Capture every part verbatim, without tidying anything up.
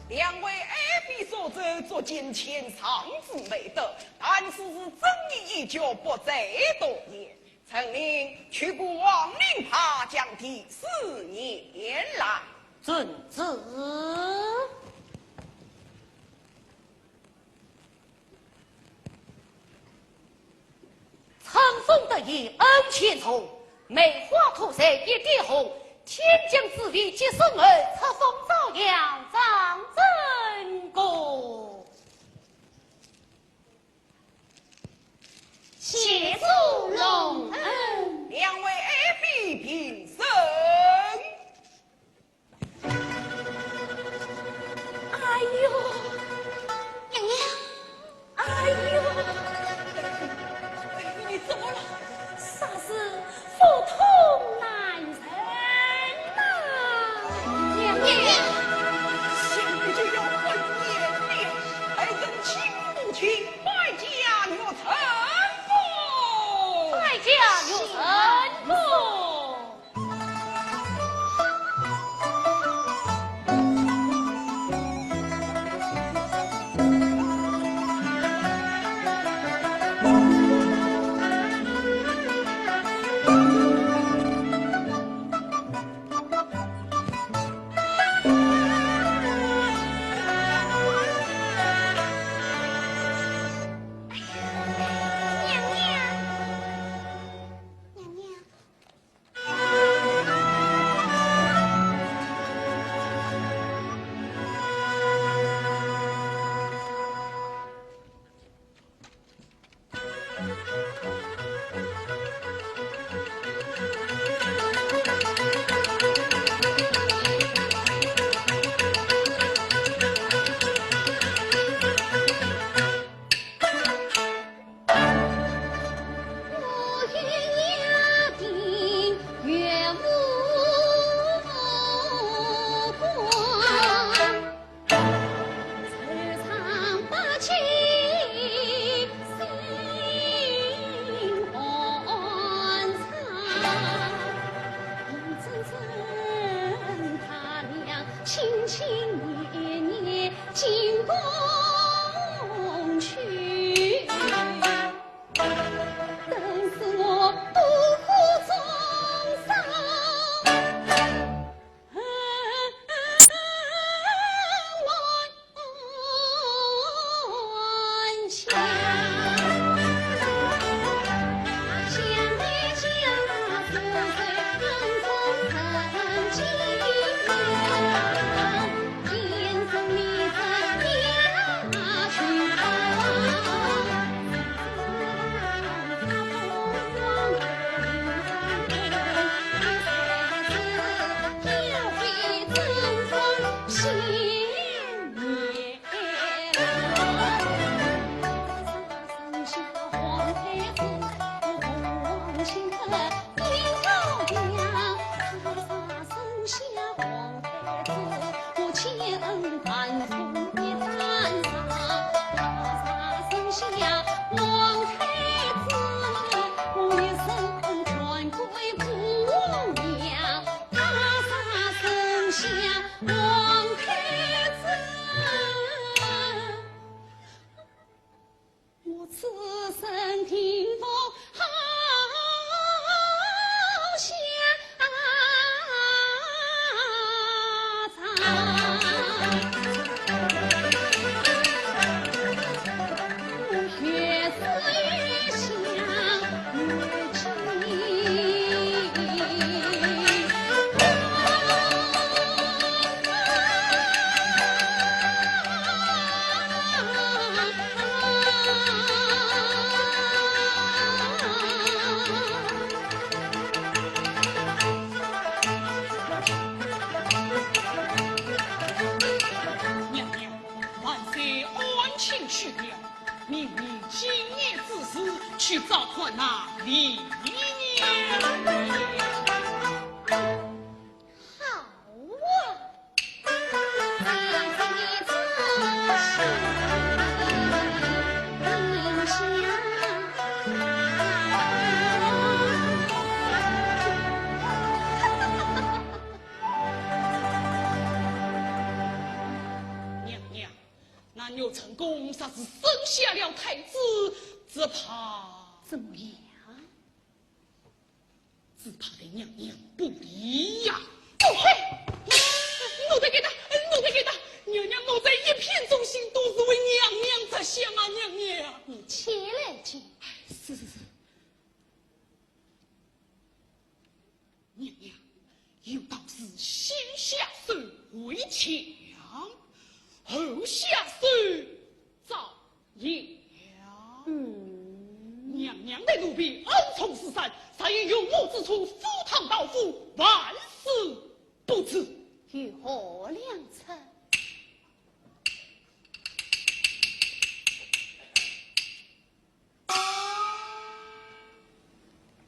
两位爱妃所奏，足见天上之美德，但此事真意已决，不再多言。陈琳，取过黄绫帕，将题诗念来。遵旨。 春风得意恩千重，梅花吐蕊一点红。天降紫微接生儿，册封昭阳掌正宫。谢主隆恩。两位爱妃平身。 哎呦，娘娘，哎呦，哎呦，你怎么了？啥事腹痛难忍呐？娘娘，想你就要昏迷了，还等请母亲拜驾入正宫。拜驾入正宫。照看那李娘娘。好啊。娘娘，那岳成功若是生下了太子，只怕……怎么样？只怕对娘娘不利呀。不会，奴才给他，奴才给他，娘娘奴才一片忠心，都是为娘娘着想啊，娘娘。你且来见。哎，是，是，是。 娘娘，有道是先下手为强，后下手遭殃。嗯。娘娘待奴婢恩重似山，若有用我之处，赴汤蹈火，万死不辞。有何良策？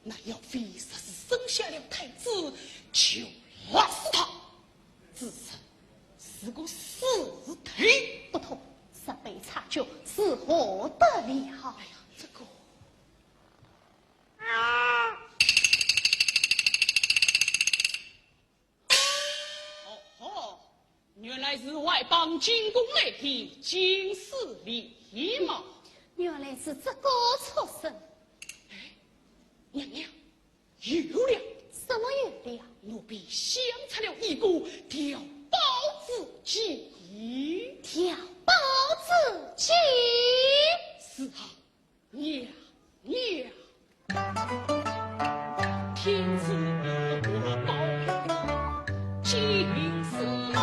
那姚妃若是生下了太子，就勒死他，子嗣是个死罪。不妥，若被察觉，如何得了？哎呀，这个……哦吼，原来是外邦进宫来的金丝狸猫。原来是这个畜生。哎，娘娘，有了。什么有了？奴婢想出了一个调包之计。调包之计？是啊， 娘娘，天子国宝，金丝猫，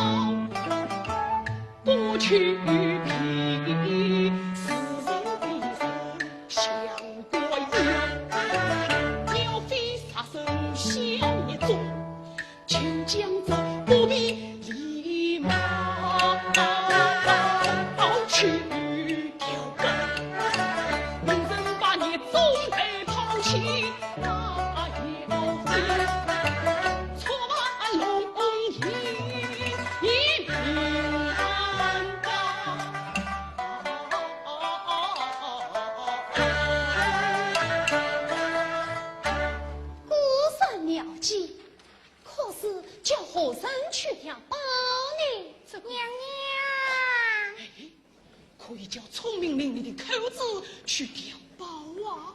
不去皮，是人非人，像个妖，妖妃杀生小孽种。 请将这不明狸猫去调包，明日把你总来抛弃，那妖妃错把龙一命报。果然妙计。 可是叫何人去调包呢？这个……娘娘。哎，可以叫聪明伶俐的寇珠去调包啊。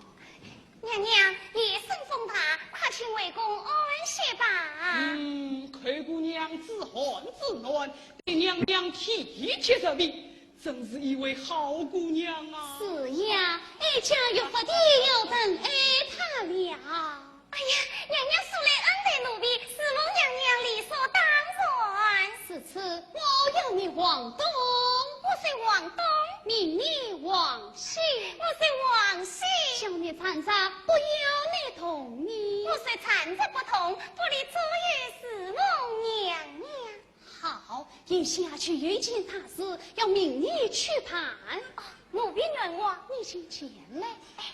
娘娘，夜深风大，快请回宫安歇吧。嗯，寇姑娘知寒知暖，对娘娘体贴入微，真是一位好姑娘啊。是呀，哀家越发的要疼爱她了。 哎呀，娘娘素来恩待奴婢，承蒙娘娘理所当然。如此，我要你往东。我是往东。命你往西。我是往西。叫你站着，不要你动你。我是站着不动，不离左右，承蒙娘娘。好，眼下去有一件大事要命你去办。哦，奴婢愿望。你先前来。哎。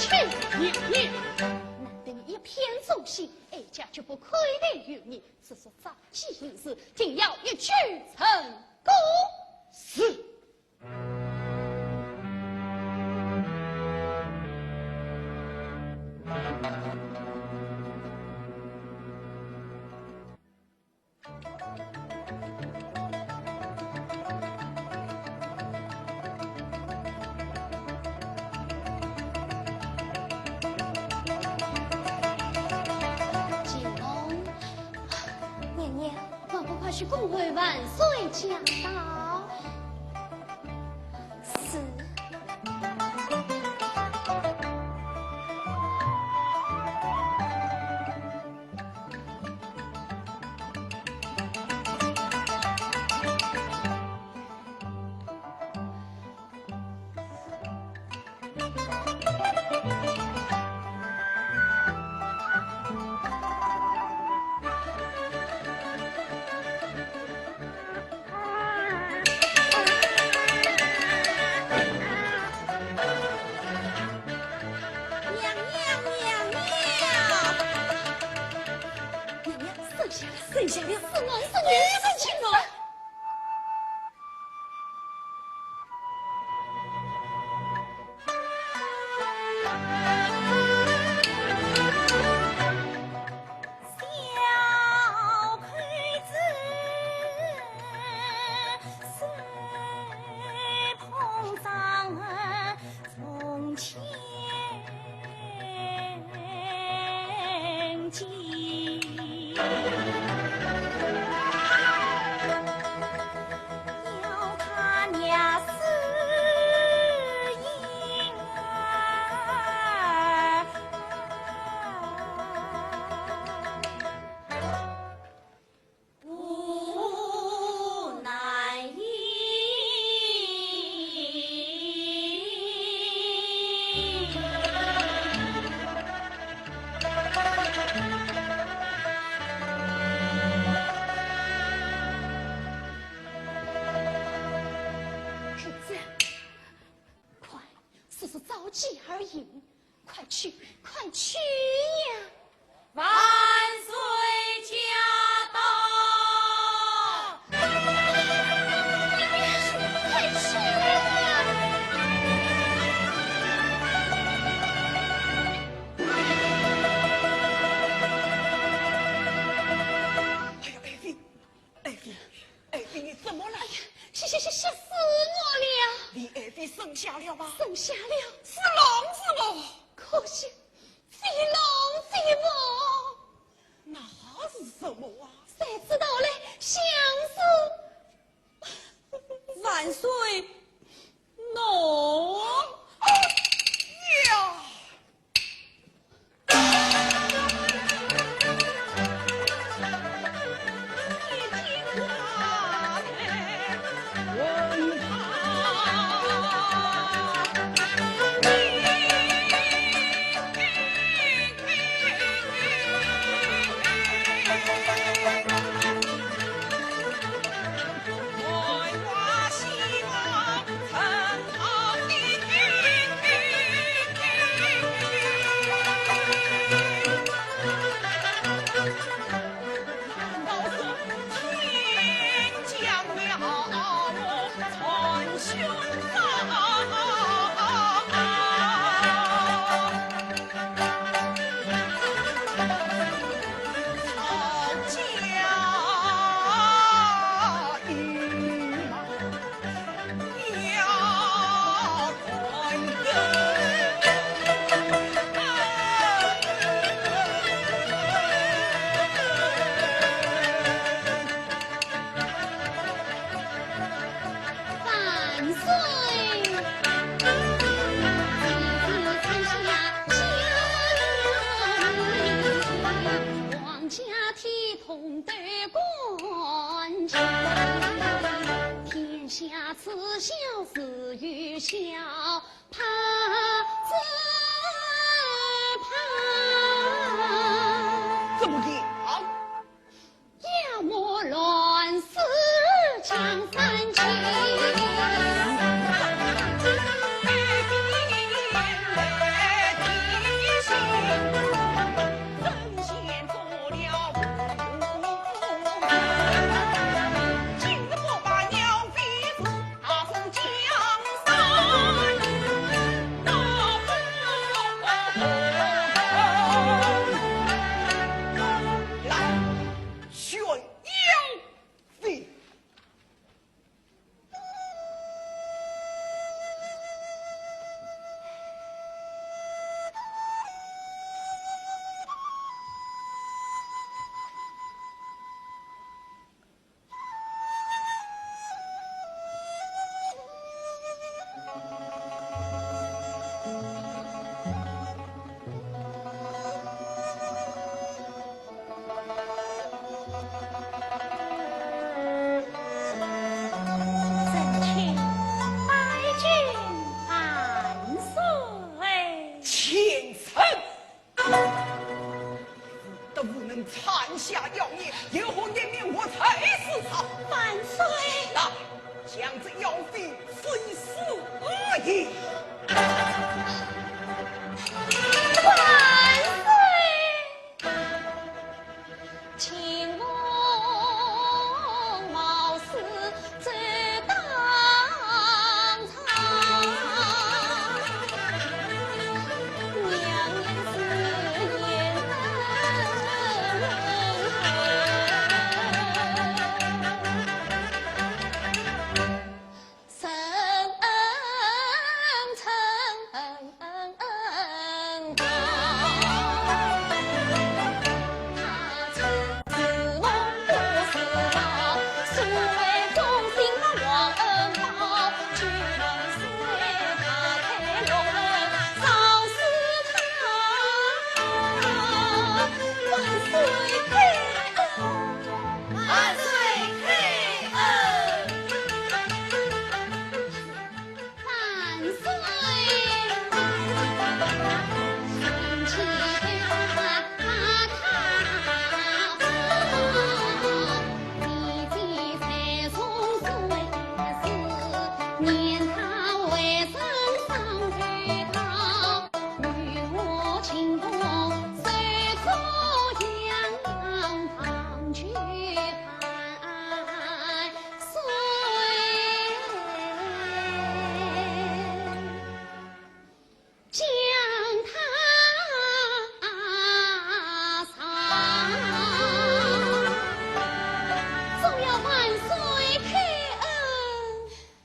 去，娘娘。难得你一片忠心，哀家绝不亏待于你。只是早计行事，定要一举成功。是。 娘娘，还不快去恭候万岁驾到？是。娘娘，娘娘！娘娘，圣驾，圣驾了！是我，是我，是我！ 快，速速召姐而迎，快去，快去呀！万岁驾到！快去呀！哎呀，爱妃，爱妃，爱妃，你怎么了？哎呀，吓吓吓吓死我了！你爱妃生下了吗？生下了。是龙是凤？可惜，非龙非凤。那是什么啊？谁知道嘞？像是……万岁，喏。哎呀！ 万岁！皇家体统得官家，天下至孝是有孝，怕只怕……怎么样？ 妖魔乱世江山尽。万岁！来，将这妖妃处死也。万岁！ 万岁开恩！万岁开恩！万岁！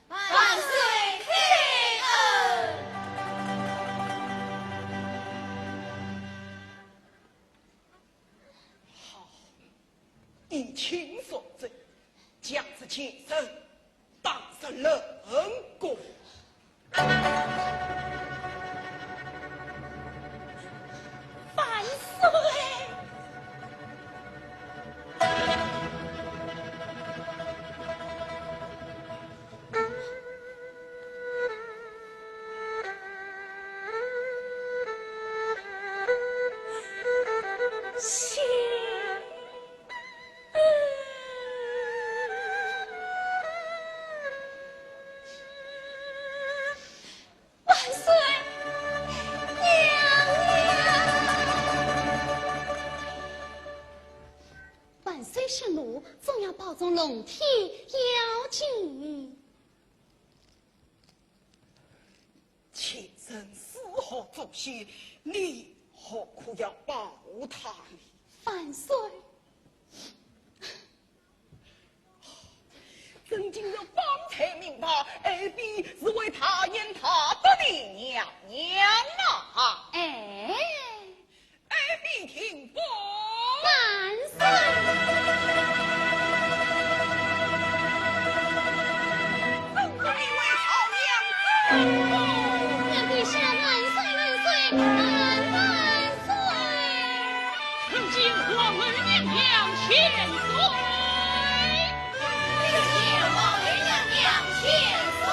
万岁开恩！好，以情所证，将这贱人打入冷宫。万岁！ 万岁！娘娘！万岁息怒，总要保重龙体要紧。贱人丝毫作兴，你何苦要保她呢？万岁！ 朕今日方才明白，爱妃是为大恩大德的娘娘啊！哎，爱妃听封。万岁！朕这一位好娘子。愿陛下万岁万岁万万岁！ 参见皇后娘娘千岁。参见皇后娘娘千岁。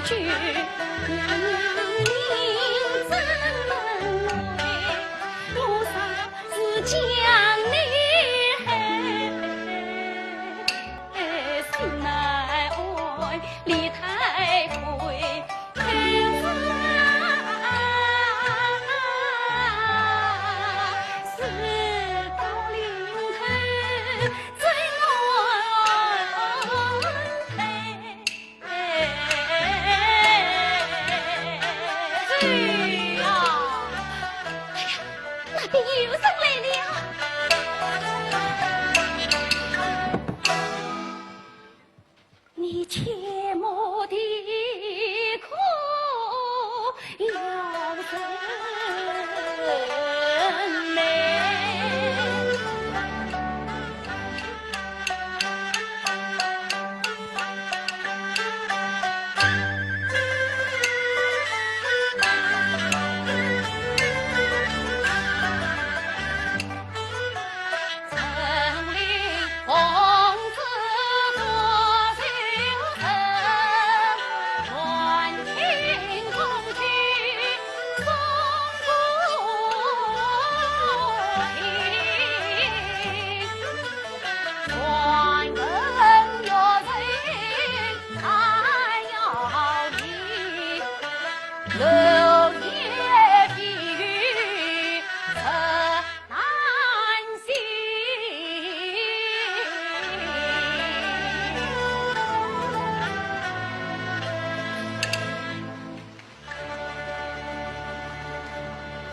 哎呀，那边有人来了。你切莫啼哭，有人来。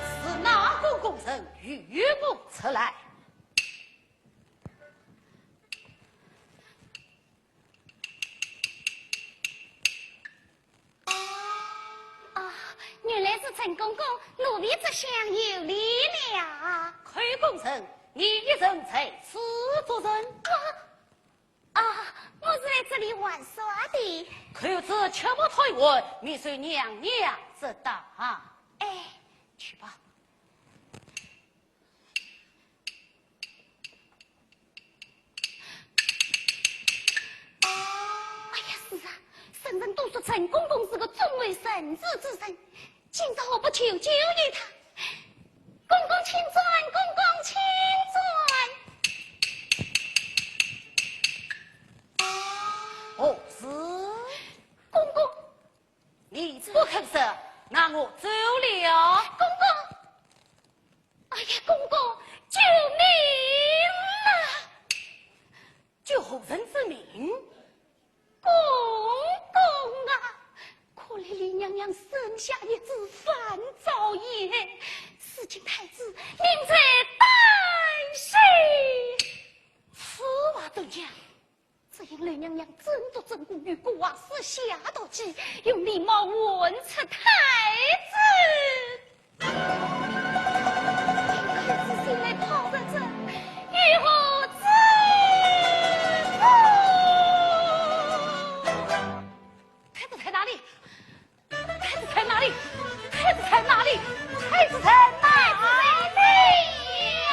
是哪个工人与我出来？ 啊，原来是陈公公，奴婢这厢有礼了。寇公人，你一人在此作甚？啊，啊，我是来这里玩耍的。寇珠切莫推辞，免受娘娘责打。哎。去吧。 哎呀，是啊，人人都说陈公公是个忠厚仁慈之人，今朝何不求救于他？公公请转，公公请转。何事？公公。你不肯说，那我走了。公公。 哎呀，公公，救命啊！救何人之命？公公啊，可怜李娘娘生下一子樊昭言，如今太子命在旦夕。此话怎讲？ 只因李娘娘争夺政务，与郭槐私下毒计，用狸猫换出太子。太子心里怕得很，如何是好？太子在哪里？ 太子在哪里？太子在哪里？太子在哪里？太子在哪里呀？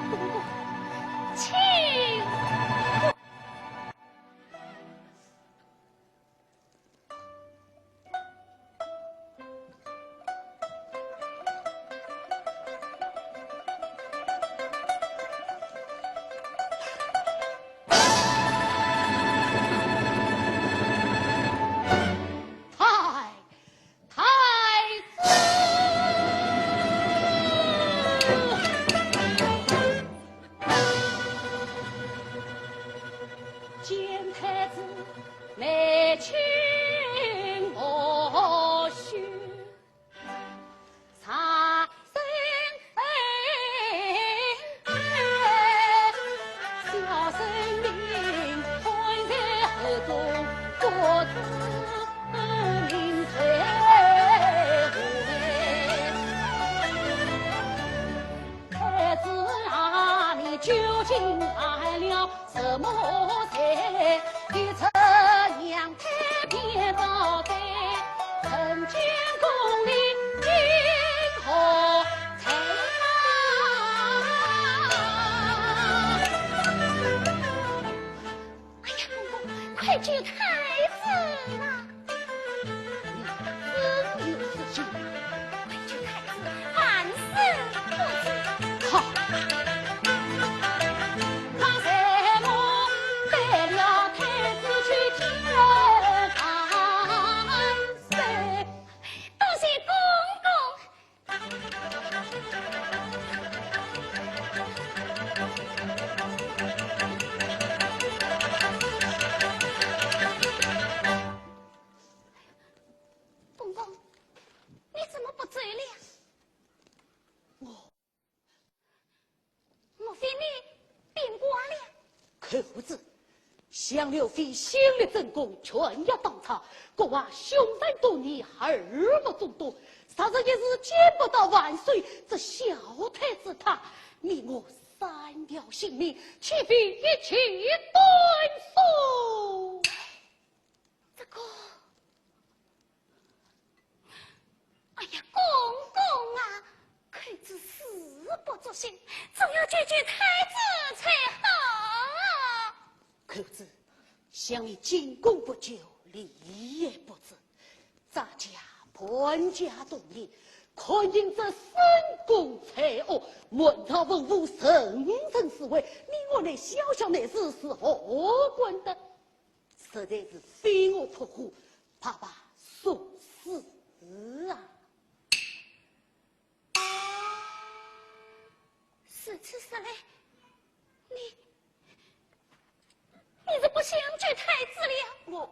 公公，请。 太 太子。见太子眉清目秀，茶 太子啊，你究竟犯了什么罪？你这娘胎变倒胎，人间功名尽胡子，想刘备先立战功，全要当差，国外凶残多年，耳目众多，昨日一时见不到万岁，这小太子他，你我三条性命，岂非一起断送？这个 哎呀，公公啊，寇珠事不足惜，总要救救太子才好啊。寇珠，想你进宫不久，礼也不知，咱家搬家多年，看你这深宫丑恶，满朝文武人人侍卫，你我那小小内侍是何官的？ 实在是飞蛾扑火，白白送死啊！如此说来，你，你是不想救太子了？我，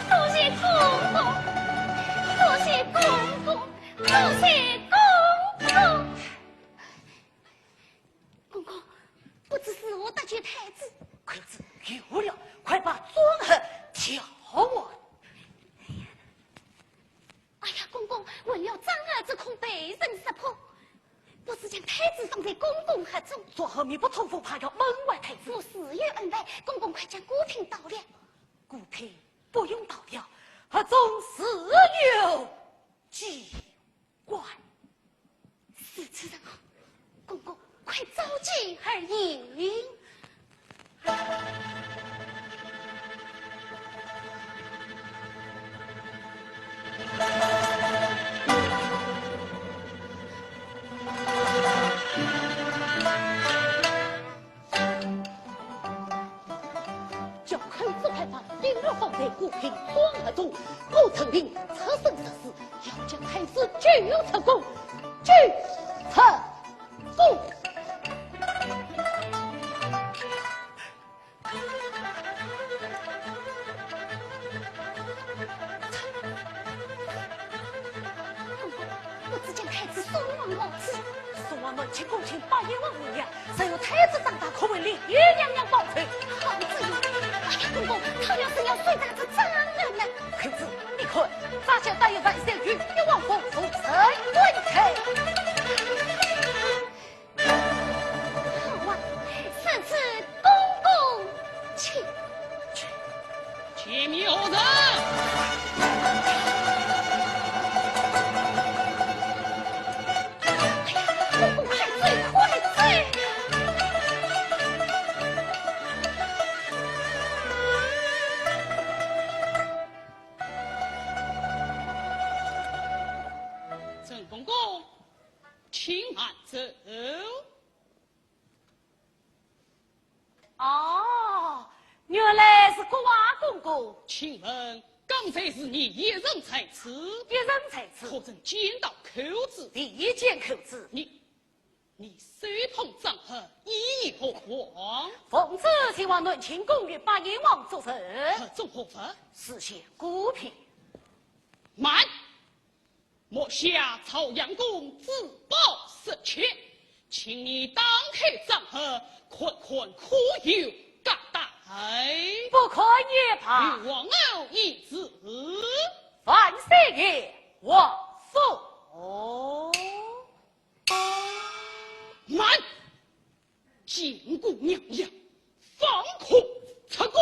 多谢公公，多谢公公，多谢公公。公公，不知如何搭救太子？公子，有了，快把妆盒交还。 哎呀，公公，混了妆盒，只恐被人识破，不如将太子放在公公盒中。妆盒密不透风，怕要闷坏太子。我自有安排，公公快将果品倒了。果品不用倒掉，盒中自有机关。 如此甚好，公公，快召酒而饮。将太子牌坊一律放在果品妆盒中，我陈琳出生入死，要将太子救出宫，救出宫。 公公，不知将太子送往何处？送往南清宫请八贤王问话，只有太子长大，可为丽娘娘报仇。好主意！哎呀，公公，倘若是要谁家之长儿呢？公子，你看，发现带有万岁御医皇封，封神问罪。 好啊，此次公公请。前面何人？哎呀，公公太岁，快请慢走。哦，原来是郭公公。请问，刚才是你一人在此？一人在此。可曾见到寇珠？未见寇珠。你，你手捧账盒，意欲何往？奉旨前往南清宫与八贤王作寿。盒中何物？是些果品。慢！ 目下朝阳宫珠宝失窃，请你打开账盒，看看可有夹带。不看也罢。与王后议事。万岁爷，王府。慢！ 见过娘娘，方可出宫。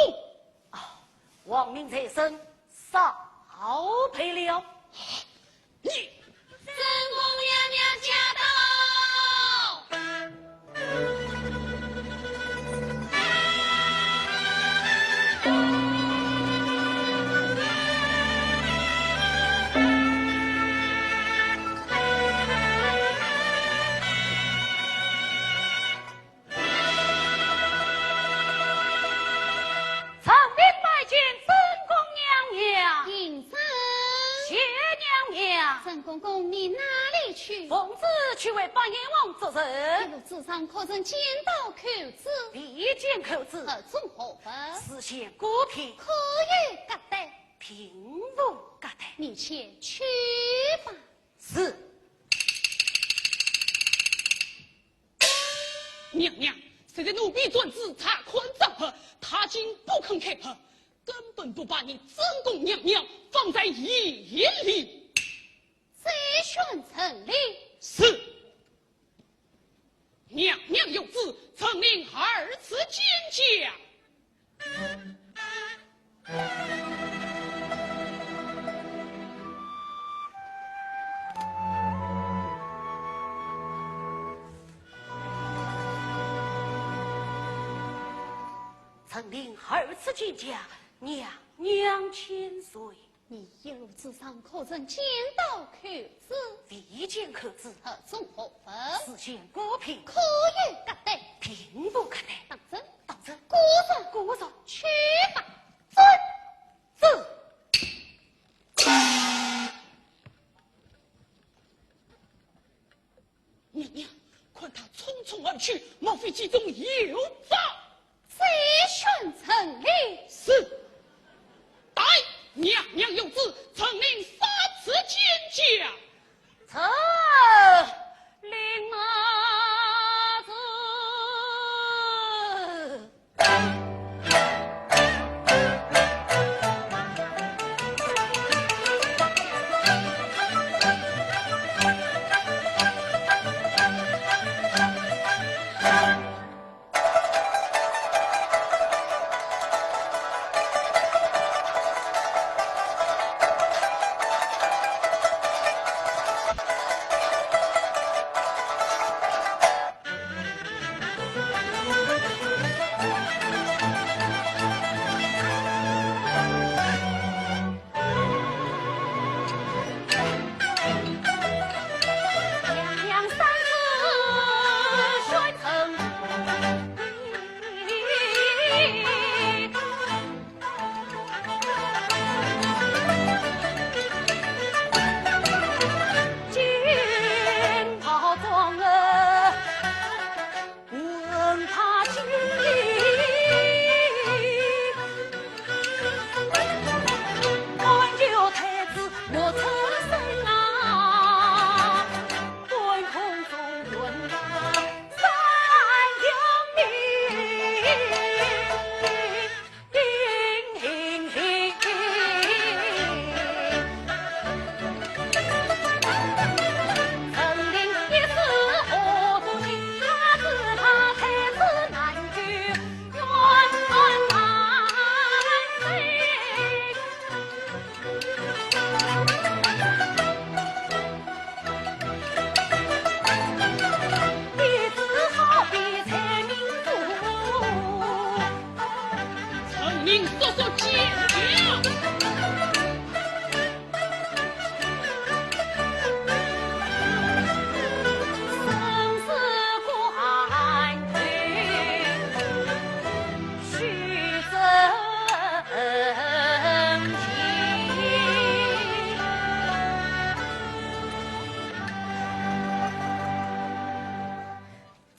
啊，王命在身，少陪了。你……正宫娘娘驾到。 臣民拜见正宫娘娘。请坐。谢娘娘。正公公，你哪里去？奉旨去为八贤王作寿。一路之上可曾见到寇珠？未见寇珠。盒中何物？是些果品。可有夹带？并无夹带。你且去吧。是。 娘娘，现在奴婢传旨查看账盒，他竟不肯开盒，根本不把你正宫娘娘放在眼里。再宣陈令。是。娘娘有旨，陈令二次见驾。 陈令二次见驾，娘娘千岁。你一路之上可曾见到寇珠？未见寇珠。盒中何物？是些果品。可有夹带？并无夹带。当真？当真。果然？果然。去吧。遵旨。 娘娘，看他匆匆而去，莫非其中有诈？再宣陈令。是。待娘娘有旨，陈令三次见驾。陈令啊，是。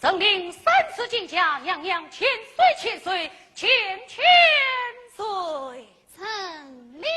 臣领三次进加，娘娘千岁千岁千千岁。承礼。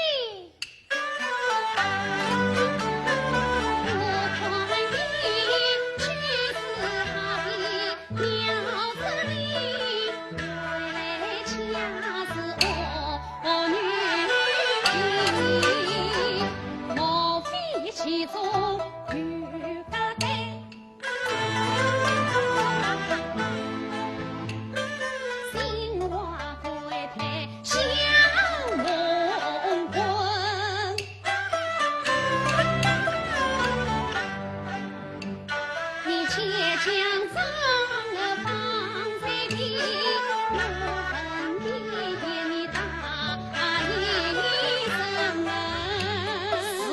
是。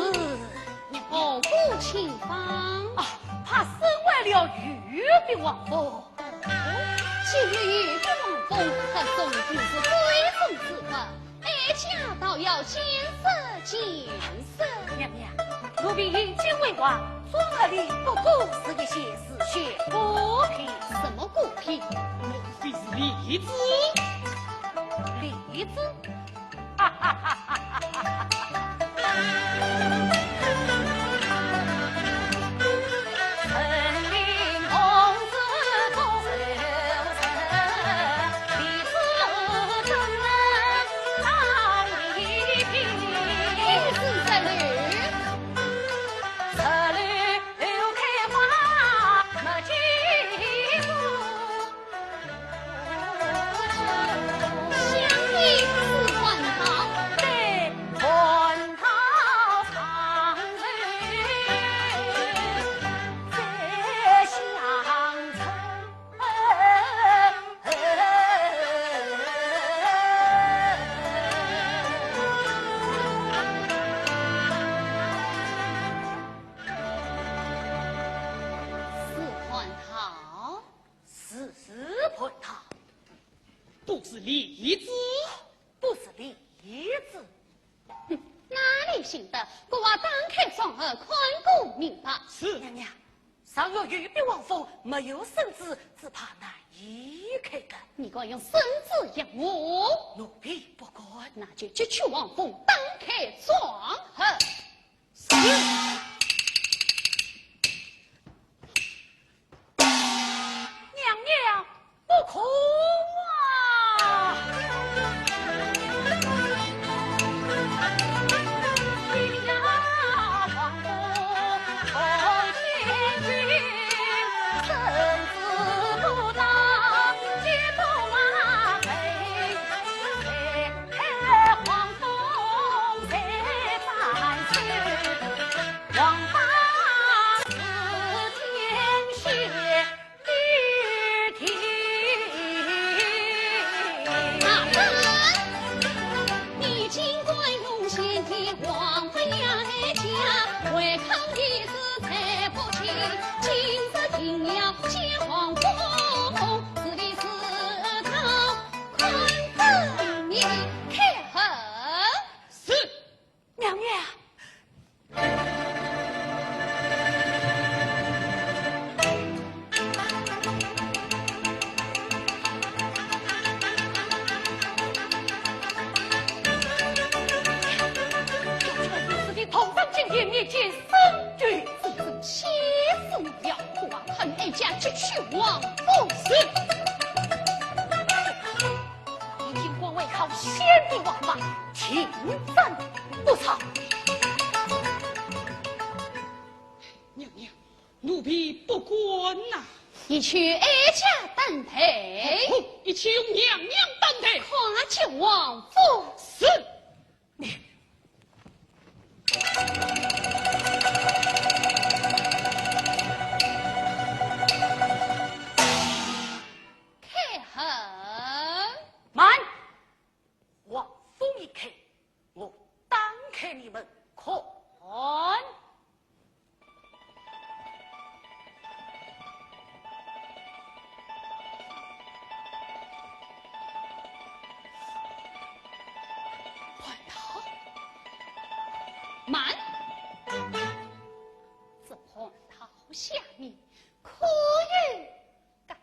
你何故请访？啊，怕损坏了御笔皇封。哦，既是御笔皇封，可总定是贵重之物，哀家倒要见识见识。娘娘，奴婢已经回话，庄盒里不过是一些丝线布匹。什么布匹？莫非是梨子？梨子？ 是蟠桃？是，是蟠桃。 不是梨子？不是梨子。哼，哪里信得？给我打开庄盒，看个明白。是。娘娘，上有御笔皇封，没有圣旨，只怕难以开得。你敢用圣旨压我？奴婢不敢。那就揭去皇封，打开庄盒。 是。娘娘，不可啊！是。娘娘。此地堂上金殿，面见圣君。这真气死了！我看哀家去取皇封。是。 你竟敢违抗先帝王法，听斩不赦。娘娘，奴婢不敢呐。你去哀家担待。哦，你去与娘娘担待。快去王府。是。 开盒。慢！皇封一开，我打开你们看。 蟠桃？慢！这蟠桃下面可有赣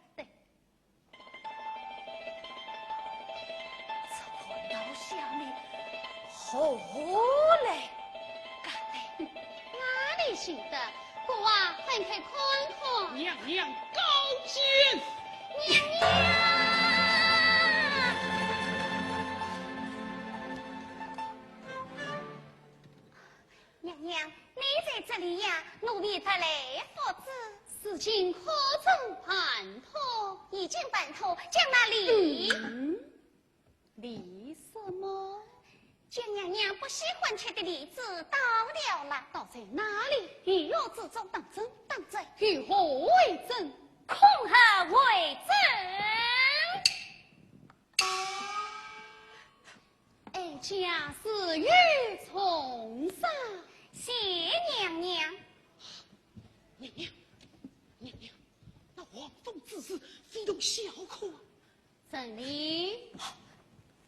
哦，来，干杯。哪里行得？国王，快看看。娘娘高见。娘娘！娘娘，你在这里呀？奴婢特来复旨。事情可曾办妥？已经办妥，将那礼……嗯，礼什么？将娘娘不喜欢吃的梨子倒掉了。倒在哪里？御药之中。当真？当真。以何为证？恐吓为证。 哀家自有重赏。谢娘娘。娘娘，娘娘，那王封之事非同小可啊。陈琳。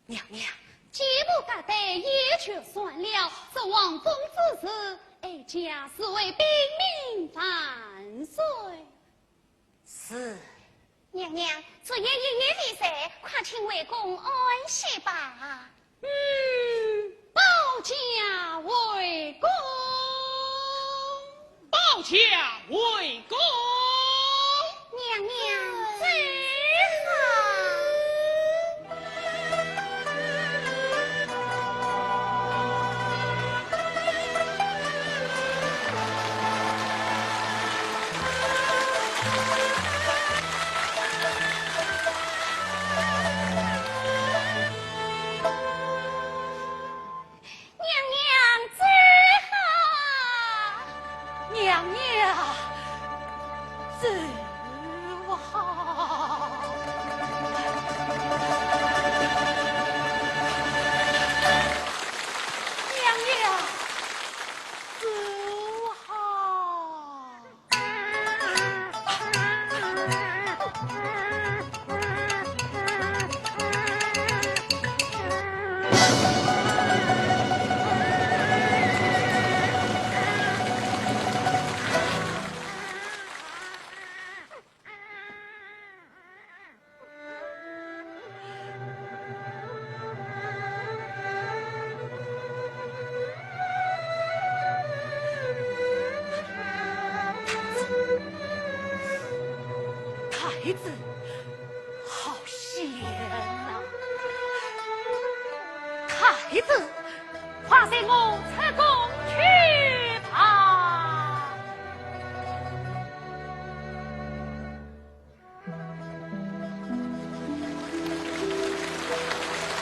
娘娘。既不该得也就算了，这王封之事，哀家自会禀明万岁。 是。娘娘，昨夜一夜未睡，快请回宫安歇吧。嗯，保驾回宫。保驾回宫。娘娘走好。 娘娘走好。娘娘走好。娘娘走好。 太子，好险呐！太子，快随我出